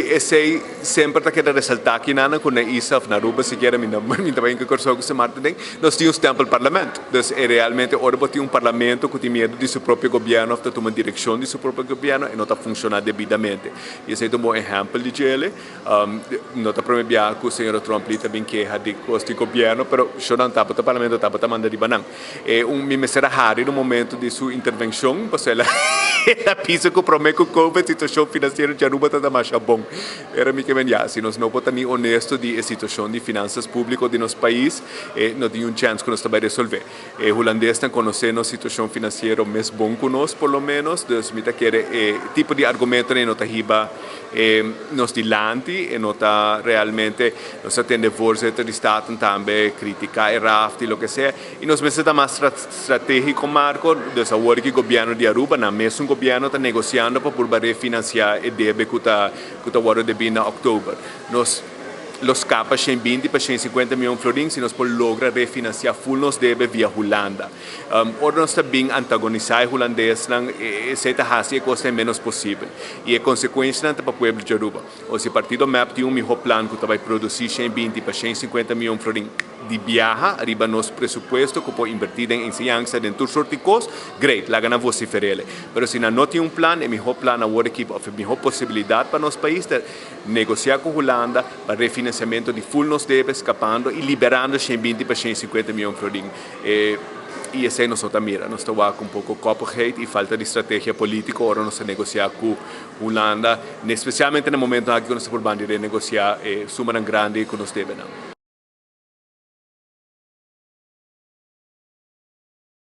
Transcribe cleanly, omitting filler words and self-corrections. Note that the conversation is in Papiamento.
Esey semper ta keda resalta aki nan cu na isla of na Aruba sikiera mi no mi ta bay inca Corsou cu Sint Maarten den nos tin un stempelparlement. Dus e realmente ora bo tin un parlamento cu tin miedo di su propio gobierno of ta tuma direccion di su propio gobierno e no ta funciona debidamente. Y esey ta un bon ehempel di djele. No ta prome bia cu señora Tromp li ta bin keha di cos di gobierno pero shonan tabata parlamento tabata manda riba nan. E un mi mester a hari na momento di su intervencion pasobra el a el a bisa cu prome cu covid situacion financiero di Aruba ta masha bon. Pero mi ke men ya si nos no por ta ni honesto di e situacion di finanzas publico di nos pais e no tin un chance cu nos ta bay resolve. E hulandesnan conoce nos situacion financiero mes bon cu nos por lo menos dus mi ta kere e tipo di argumentonan e no ta hiba e nos dilanti e no ta realmente nos a tende voorzitter di Staten tambe critica e raft y loke sea y nos mester ta mas strategico Marco dus awor ki gobierno di Aruba nan mesun gobierno ta negociando pa purba refinancia e debe cu ta cu ta wordo debi na october nos lo scapa 120 pa 150 miyon florin si nos por logra refinancia full nos debe via Hulanda. Ora nos ta bin antagonisá e hulandesnan, esei ta hasi e kosnan ménos posibel. I e konsekuensianan ta pa pueblo di Aruba. O si partido mep tin un mihó plan ku ta bai produsí 120 pa 150 mion florin di biaha riba nos presupuesto ku por invertí den enseñansa, den tur sort di kos, great, laga nan vosifer'el. Pero si nan no tin un plan, e mihó plan awor aki òf e mihó posibilidat pa nos pais ta negosiá ku Hulanda pa refinansiamentu di ful nos debe, skapando i liberando 120 pa 150 mion florin. I esei nos no ta mira. Nos ta wak un poko koppigheid i falta di strategia politiko ora nos ta negosiá ku Hulanda, espesialmente na momentonan aki ku nos ta purbando di renegosiá e sumanan grandi ku nos debe nan.